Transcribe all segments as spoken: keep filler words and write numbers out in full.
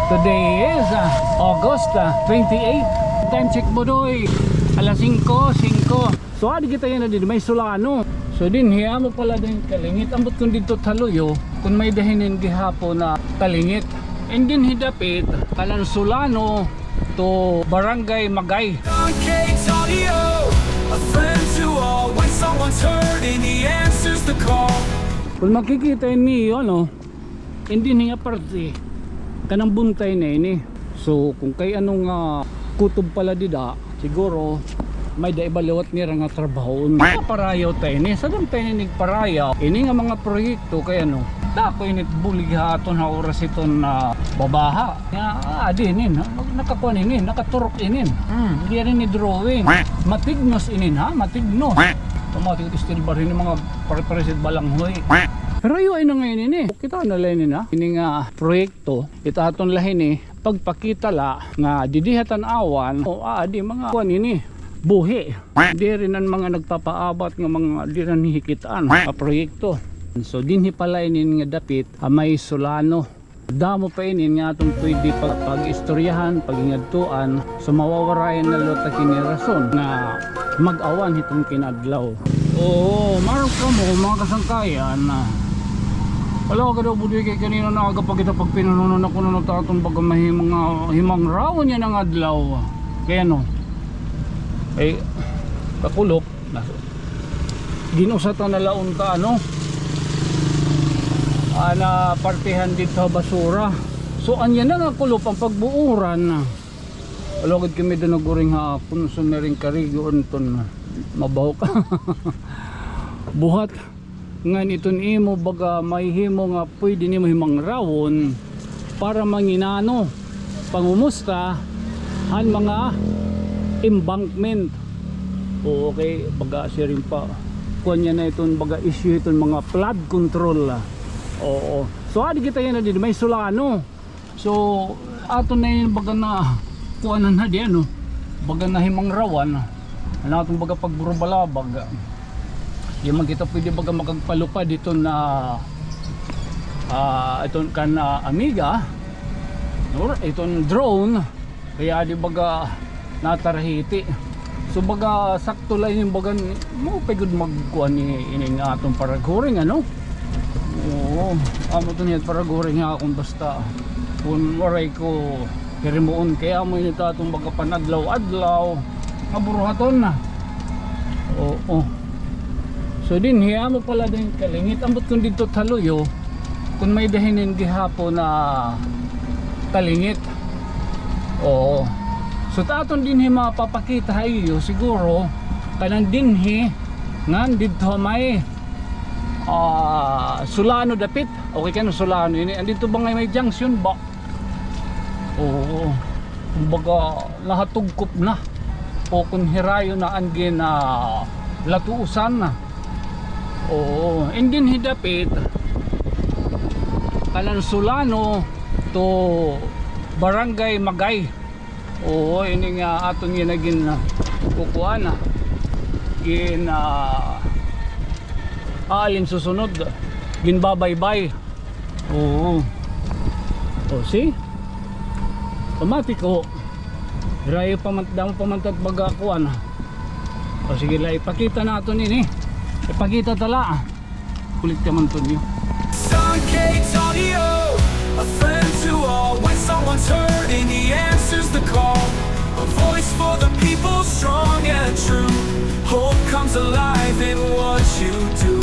Today is, ah, August, ah, twenty-eight. Time check, Budoy. Alas singko, singko. So, adi kita yana didi, may Solano. So, dinhi, amo pala din Calingit. Ambot kon didto ha luyo, kon may-ada hinin gihapon na Calingit. And dinhi dapit, kanan Solano to Barangay Magay. Don K Tonio, a friend to all. When someone's hurting, he answers the call. Kon makikita niyo, ano, Indi niya parte, kanang buntay na ini. So, kon kay ano nga kutob pala dida, siguro, may-ada iba liwat nira nga trabahoon. Parayaw ta ini, sadam ta ini nagparayaw. Ini nga mga proyekto, kay ano, dako ini bulig ha aton ha oras iton, ah, babaha. Nga, ah, adi inin, ha? Nakakuan inin, nakaturok inin. Hmm, diri ini drawing. Matignos inin, ha? Matignos. Automatic steel bar ini, mga pare-paresid balanghoy. Pero iyo, ina nga ini, eh. Kita na la ini, ha? Ini nga proyekto, it aton la ini, pagpakita la nga didi ha Tanauan, o, ah, di mga kuan ini, buhi. Diri nan mga nagpapaabat nga mga diri nan hikit-an nga proyekto. So, dinhi pala ini nga dapit, ah, may Solano. Damo pa inin nga aton pwede pag-, pag-istoryahan, paghingadtuan, so mawawarayan na liwat ta kini rason nga mag-awan hiton kinaadlaw. Oo, maaram kamo, mga kasangkayan, ah, wala ka daw, Budoy, kay kanina nga aga pa kita pagpinanunan ako na nataton baga may mga himangrawon yana nga adlaw. Kay ano, ay, kakulop, Nas-, gin-usatan na la unta, ano? Ana, partihan didto ha basura. So, ania na nga kulop an pagbuuran. Alagad kami dida nag-uring ha akon, so, miring karigo, anton, mabaho ka. Buhat. Ngan iton imo baga mahihimo nga pwede nimo himangrawon para manginano, pangumusta han mga embankment. Oo, kay baga siring pa, kuan niya na iton baga issue iton mga flood control, ah. Oo. So, adi kita yana didi, may Solano. So, aton na ini baga na kuanan na di, ano, baga na himangrawon. An aton baga pagburubalabag. Di man kita pwede baga makagpalupad iton, ah, iton kan, ah, Amiga, or iton drone. Kay adi baga natarhiti. So, baga sakto la ini, baga maupay gud magkuan ini, ini nga aton paraguring, ano? Oo, amo iton niya paraguring ha akon, basta kon waray ko hirimuon, kay amo ini it aton baga panadlaw-adlaw nga buruhaton na. Oo. So, dinhi, amo pala din Calingit. Ambot kon didto ha luyo, kon may-ada hinin gihapon na Calingit. Oo. So, it aton dinhi mapapakita ha iyo, siguro, kanan dinhi, ngan didto ha may, ah, Solano dapit. Okay, kanan Solano ini. An didto ba nga may junction ba? Oo. Kumbaga, nahatugkop na. O kon hirayo na an gin, ah, latuusan na. Oo. And dinhi dapit, kanan Solano to Barangay Magay. Oo, ini nga aton gin-, ah, kukuan na. Gin-, ah, aalin susunod. Ginbabaybay. Oo. O, see? Automatic, o. Hirayo pa man, damo pa man it at baga kuan, ha. O, sige la, ipakita naton ini. Ipakita ta la. Kulit ka man, Tonyo. San K Tonyo, a friend to all. When someone's hurting, he answers the call. A voice for the people, strong and true. Hope comes alive in what you do.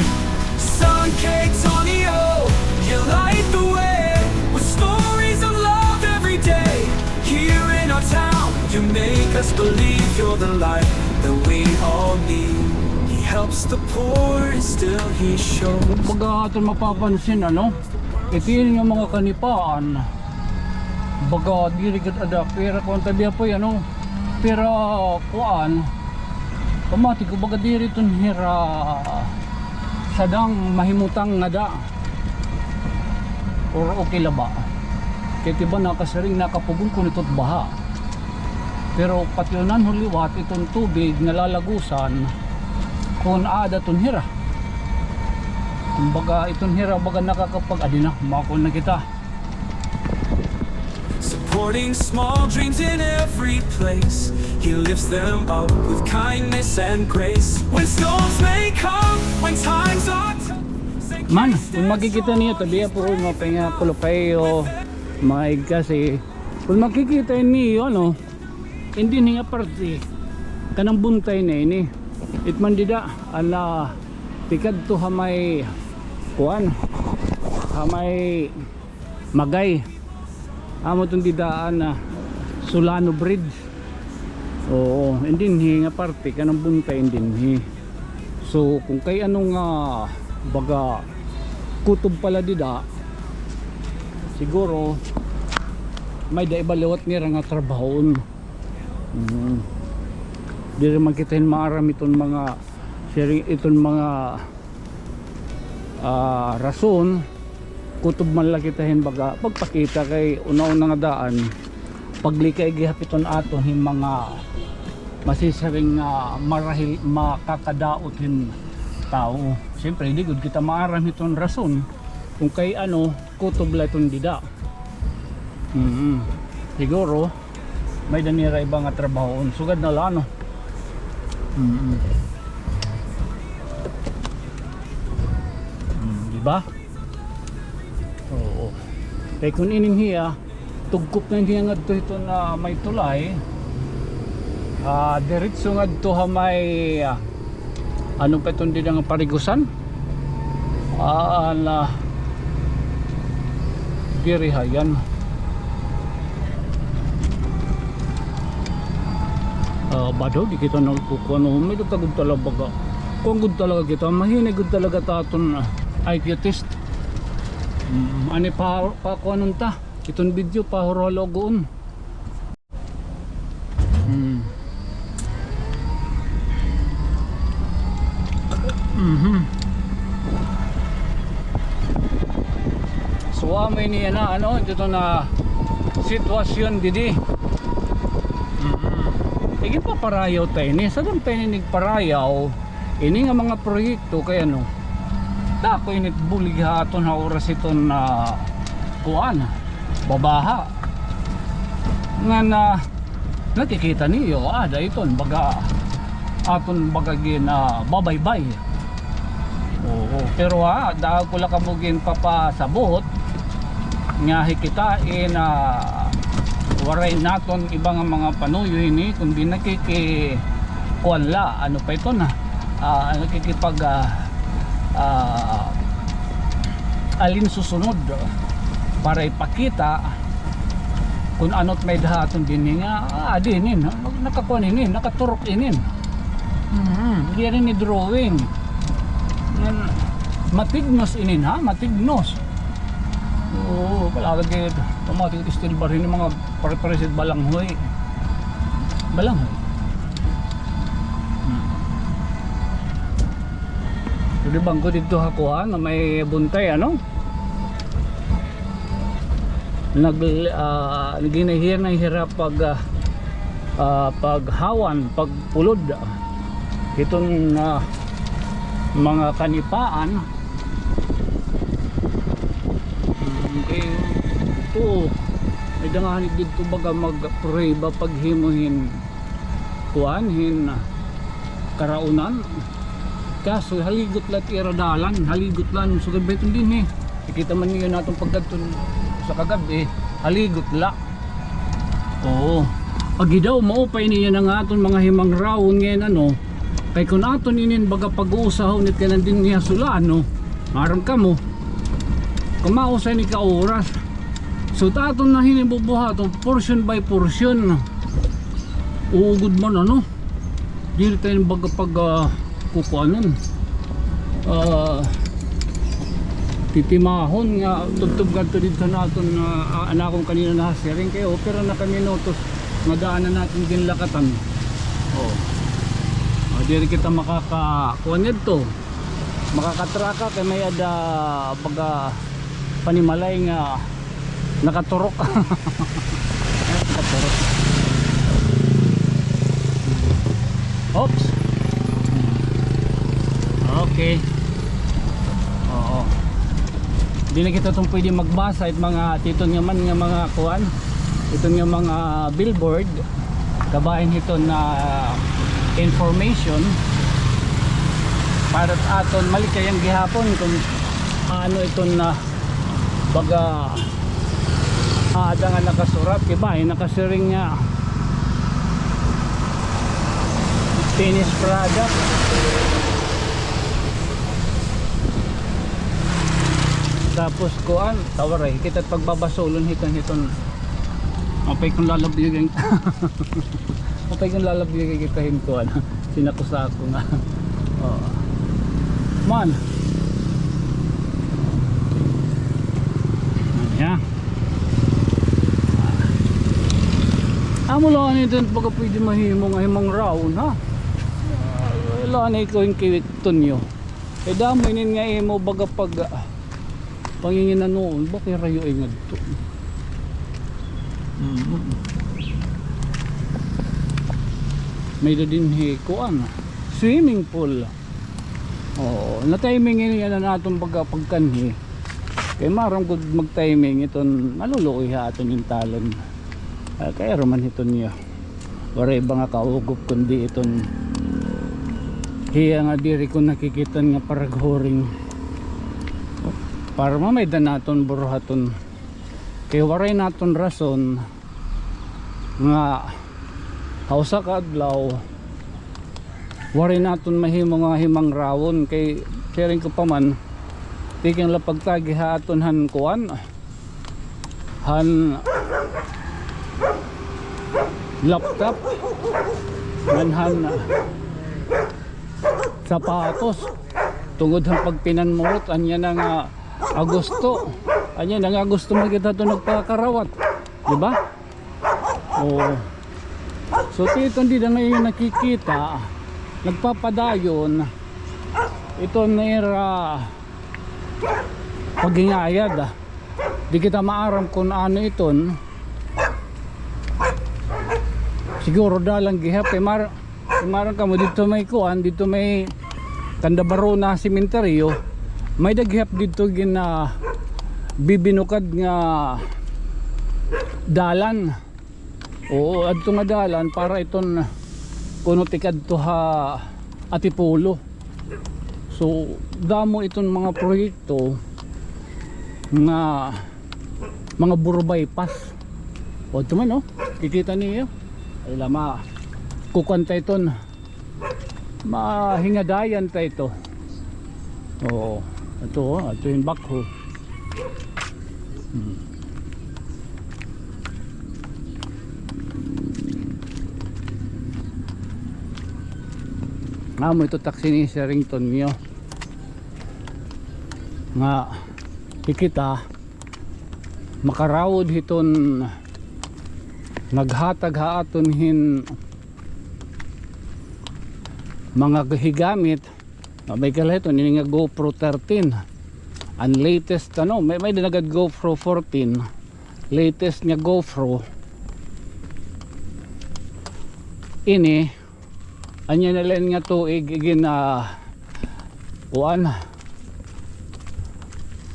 San K Tonyo, you light the way with stories of love every day. Here in our town, you make us believe you're the light that we all need. He helps the poor and still he shows. Baga aton mapapansin, ano? Iti nga mga kanipaan, baga diri gad ada, pira kuan tabi apoy, ano, pira kuan, pamati ko baga diri iton hira sadang mahimutang ngada. Or okay la ba? Kay it iba nakasiring, nakapugon kon ito it baha. Pero patiunan ho liwat iton tubig nga lalagusan kon aada iton hira. Kumbaga, iton hira, baga nakakapag-, adi na, makon na kita. Supporting small dreams in every place. He lifts them up with kindness and grace. When storms may come, when times are tough, Saint Man, Grace kung makikita niyo, tabi po, mga pinga-, kulupay o mga igkasi. Kung makikita niyo, ano, indi nga parte, kanang buntay na ini. It man dida, ana, tikadto ha may, kuan, ha may Magay. Amo iton didaan na Solano Bridge. Oo, and dinhi nga parte kanang buntay and dinhi. So, kung kay ano nga baga kutob pala dida, siguro may-ada iba liwat nira nga trabahoon. Mm. Diri man kita hin maaram iton mga sharing, iton mga, ah, rason, kutob man la kita hin baga pagpakita kay una-una nga daan, paglikay gihap iton aton hin mga masisiring nga marahil makakadaot hin tawo. Siyempre, di gud kita maaram hiton rason kung kay ano, kutob la iton dida. Mm. Siguro, may-ada nira iba nga trabahoon. Sugad na la, no? Mm. Mm, di ba? Oo. Kay kun inin hiya, tugkop na niya ngadto hiton may tulay. Ah, diretso ngadto ha may, ah, ano pa iton dida nga parigusan? Ah, na diri ha yan. Ah, ba daw, di kita nagkukuan, no? May-ada gud talaga baga. Kuan gud talaga kita, mahinay gud talaga ta aton, ah, I Q test. Mm, ani pa, pa kuanon ta? Iton video pa hurhalogoon. Hmm. Mhm. So, amo ini yana, ano, dito na sitwasyon didi. Mhm. Iginpaparayaw ta ini. Sa dam ta ini nagparayaw, ini nga mga proyekto kay ano, dako ini bulig ha aton ha oras iton na kuan, babaha. Ngan nakikita niyo, ah, ada iton baga aton baga gin, ah, babaybay. Oo, pero, ah, dako la kamo ginpapasabot nga hikitain, ah, waray naton iba nga mga panuyo hini, kundi nakiki-, kuan la, ano pa ito na, ah, nakikipag, ah, ah, alinsusunod para ipakita kun ano't may-ada ha aton dinhi nga, ah, dinhi, no? Nakakuan ini, nakaturok ini. Mhm, diri ini drawing. Ngan, matignos ini, ha? Matignos. Oo, palagi gid. Pamatik steel bar ini mga pare-pare sa balanghoy. Balanghoy. Hmm. Pwede bangko dito ha kuan, may buntay, ano? Nag-, ah, ginahiya na hira pag, ah, ah, paghawan, pagpulod. Iton, ah, mga kanipaan. Mm, kay, ito, may dangahan dito baga magprueba paghimo hin kuan, hin karaunan. Kaso haligot la it ira dalan, haligot la. Sugad ba iton dinhi? Nakita man niyo naton pagkadto sa kagab-i, haligot la. Oo. Agi daw, maupay niya na nga aton mga himangrawon ngayon, ano. Kay kun aton inin baga pag-uusahon it kanan dinhi ha Solano, maaram kamo, kamausay ni ka oras. So, ta aton na hinibubuhaton, portion by portion. Uugod man, ano? Diri tayo baga pag, ah, kukuanon. Ah, titimahon nga tubtob kadto didto naton, ah, ah, an akon kanina nahasiring kay, oh, pira na ka minutos nga daan na naton ginlakatan. Oh. Ah, diri kita makaka-, kuan didto. Makakatraka kay may-ada baga panimalay nga nakaturok. Nakaturok. Oops. Okay. Oo. Di na kita itong pwede magbasa it mga titon nga man nga mga kuan. Iton nga mga billboard, kabahin hiton nga information para sa aton, malikay an gihapon kon ano iton nga baga, ah, ada nga nakasurat, kay bahin nakasiring nga finished product. Tapos kuan, ta waray kita pagbabasulon hiton, hiton. Apay kon lalabyugan. Apay kon lalabyugan kita hin kuan. Sinako-sako nga. Oo. Man. Ano ya? Amo la ini iton pagka pwede mahimo nga himangrawon, ha? Wala na ikaw hin kiwit, Tonyo. Kay damo inin nga imo baga pag, ah, panginginanuon, ba kay rayo ay ngadto. Mm. May-ada dinhi kuan, swimming pool. Oo, na-timing ini an aton pagka-, pagkanhi. Kay maaram gud mag-timing iton maluluoy ha aton hin talon. Ah, kay ara man hiton niya. Waray iba nga kaugop kundi iton hiya nga diri ko nakikita nga paraghuring. Para mamay-ada naton buruhaton. Kay waray naton rason nga ha usa ka adlaw waray naton mahimo nga himangrawon kay siring ko pa man, tikang la pagtagi ha aton han kuan, han laptop, ngan han sapatos. Tungod han pagpinanmurot, anya na nga Agosto. Anya na nga Agosto man kita to nagpakarawat. Di ba? Oo. So, iton dida nga iyo nakikita, nagpapadayon iton ira paghingayad. Di kita maaram kon ano iton. Siguro dalan gihap kay mar-, maaram kamo didto may kuan, didto may Canda Barona Sementeryo, may-ada gihap didto gin, ah, bibinukad nga dalan. Oo, adto nga dalan para iton kuno tikadto ha Antipolo. So, damo iton mga proyekto nga mga buro bypass. O, ito man, oh. Kikita niyo? Ay, lama. Kukuan ta iton. Mahingadayan ta ito. Oo. Ito, oh. Ito yung backhoe. Hmm. Amo ito taxi ni Sir Rington niyo. Nga, kikita, makarawod hiton naghatag ha aton hin mga higamit. Mabay ka la hiton, ini nga GoPro thirteen. An latest, ano, may, may-ada na gad GoPro fourteen. Latest nga GoPro. Ini, anya na la ini nga tuig, igin, ah, kuan.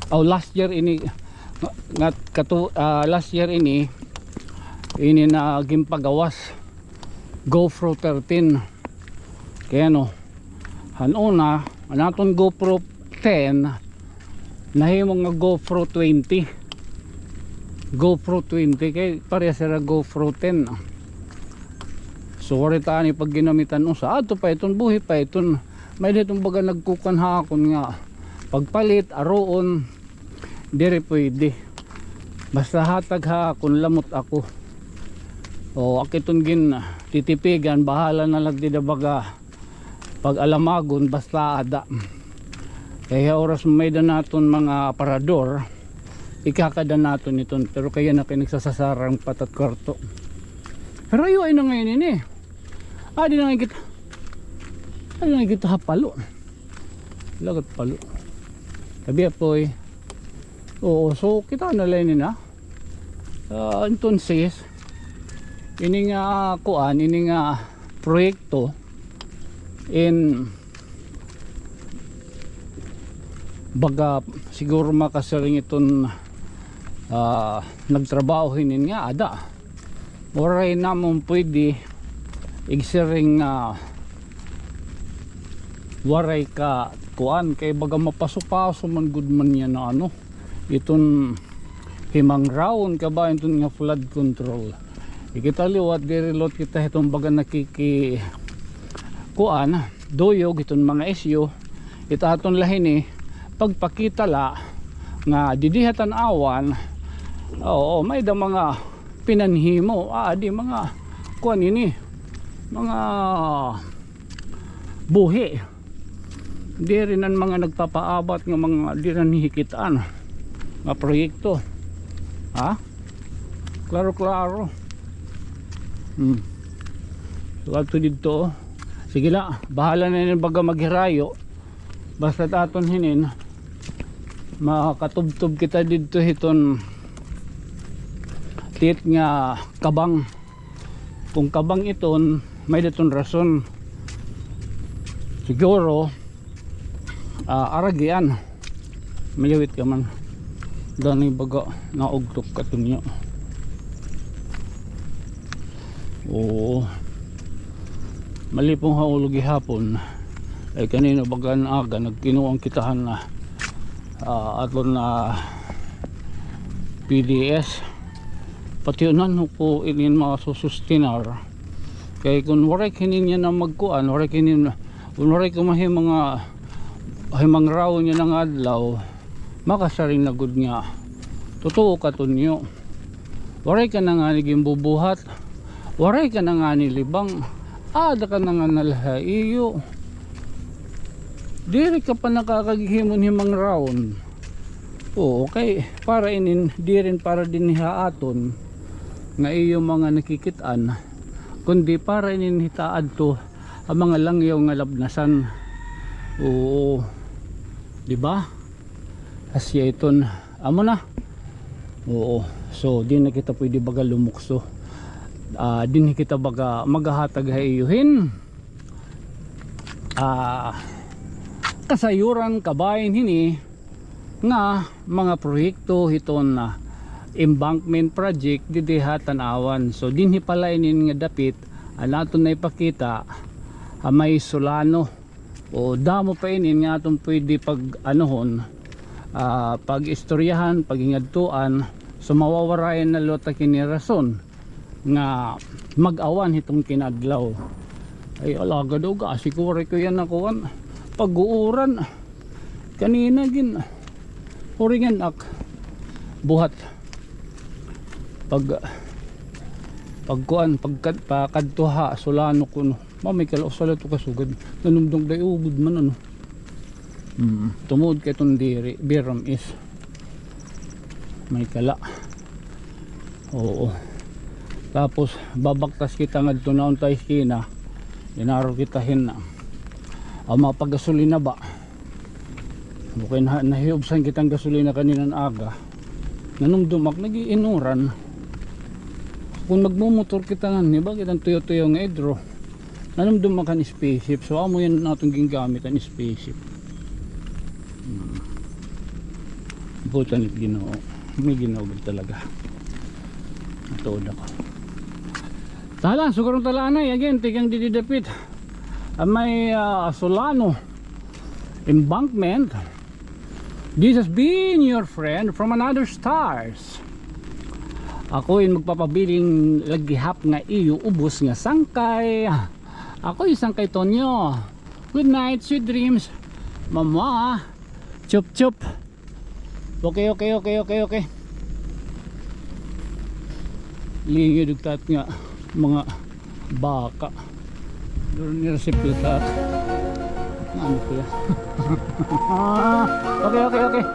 Aw, last year ini, nga, nga katu-, ah, last year ini, ini na ginpagawas. GoPro thirteen. Kay ano, han una, an aton GoPro ten, nahimo nga GoPro twenty. GoPro twenty, kay parehas sira GoPro ten. So, waray ta ani pagginamitan usa. Adto pa iton, buhi pa iton. May-ada iton baga nagkukuan ha akon nga pagpalit, aruon. Diri pwede. Basta hatag ha akon, lamot ako. O, ak iton gintitipigan, bahala na la dida baga pag-alamagon, basta ada. Kay ha oras may-ada naton mga aparador, ikakada naton iton. Pero kay yana kay nagsasasarang pa ta ha kwarto. Pero ayo ay na ngay-an ini. Adi na ngay-an kita. Adi na ngay-an kita ha palo. Lagot palo. Tabi apoy. Oo, so kita na la ini na. Ah, entonces, ini nga kuan, ini nga proyekto in baga siguro makasiring iton, ah, nagtrabaho hinin nga ada. Waray namon pwede igsiring nga waray ka kuan, kay baga mapaso-paso man gud man niya na ano, iton himangrawon ka ba, iton nga flood control. Ikita liwat diri liwat kita hiton baga nakiki kuan, duyog hiton mga isyu. It aton la hini pagpakita la nga didi ha Tanauan, oo, may-ada mga pinanhimo, ah, di mga kuan ini, mga buhi. Diri nan mga nagpapaabat nga mga diri nan hikit-an nga proyekto. Ha? Klaro-klaro. Hmm. So, adto didto, oh. Sige la, bahala na ini baga maghirayo. Basta aton hinin, makatubtob kita didto hiton tiit nga kabang. Kon kabang iton, may-ada iton rason. Siguro, ah, aragian. Mayawit ka man. Dani baga naugtok ka tunyo. Oo. Malipong ha ulo gihapon. Ay kanina baga an aga, nagkinuan kita han, ah, aton na P D S. Patiunan ko inin mga susustinar. Kay kun waray kinin niya na magkuan, waray kinin, kun waray ko mahi mga himangrawon niya nga adlaw, makasiring na gud nga totoo ka tunyo. Waray ka na ngani ginbubuhat, waray ka na ngani libang, aada ka na ngani la ha iyo. Diri ka pa nakakaghimo hin himangrawon. Oo, kay para inin, diri para dinhi ha aton nga iyo mga nakikit-an, kundi para inin hit aadto ha mga langyaw nga labnasan. Oo. Di ba? Asya iton, amo na. Oo. So, di na kita pwede baga lumukso. Ah, dinhi kita baga maghahatag ha iyo hin, ah, kasayuran kabahin hini nga mga proyekto hiton, ah, embankment project didi ha Tanauan. So, dinhi pa la inin nga dapit, an aton na ipakita, ah, may Solano. O, damo pa inin nga aton pwede pag-anuhon, ah, pag-istoryahan, paghingadtuan. So, mawawarayan na liwat ta kini rason nga mag-awan hiton kinaadlaw. Ay, alagad, o, gasi ko, waray ko yana kuan. Pag-uuran. Kanina gin-uringan ak. Buhat. Pag, pagkuan, pagkad-, pakadto ha Solano kuno. Mamay kala, usa la ito kasugad. Nanumdom day ugod man, ano. Mm, tumuod kay iton diri, biram is may kala. Oo. Tapos, babaktas kita ngadto naon ta eskina. Inaro kita hin, ah, mapagasolina ba? Okay, na, nahiubsan kita hin gasolina kaninan aga. Nanumdom ak, nag-iinuran. Kon magmumotor kita nganhi, bakit an tuyo-tuyo nga idro? Nanumdom ak an spaceship. So, amo yana an aton gingamit, an spaceship. Hmm. Buta ni Ginoo. May Ginoo gud talaga. Matuod ako. Tala, sugaron ta la anay. Again, tikang didi dapit. Ah, may, ah, Solano embankment. This has been your friend from another stars. Ako in magpapabiling laghihap nga iyo ubos nga sangkay. Ako in Sangkay Tonyo. Good night, sweet dreams. Mama. Chup chup. Okay, okay, okay, okay, okay. Lingid ugtat nga mga baka. Doon nila si Pluta. Ano kaya? Okay, okay, okay.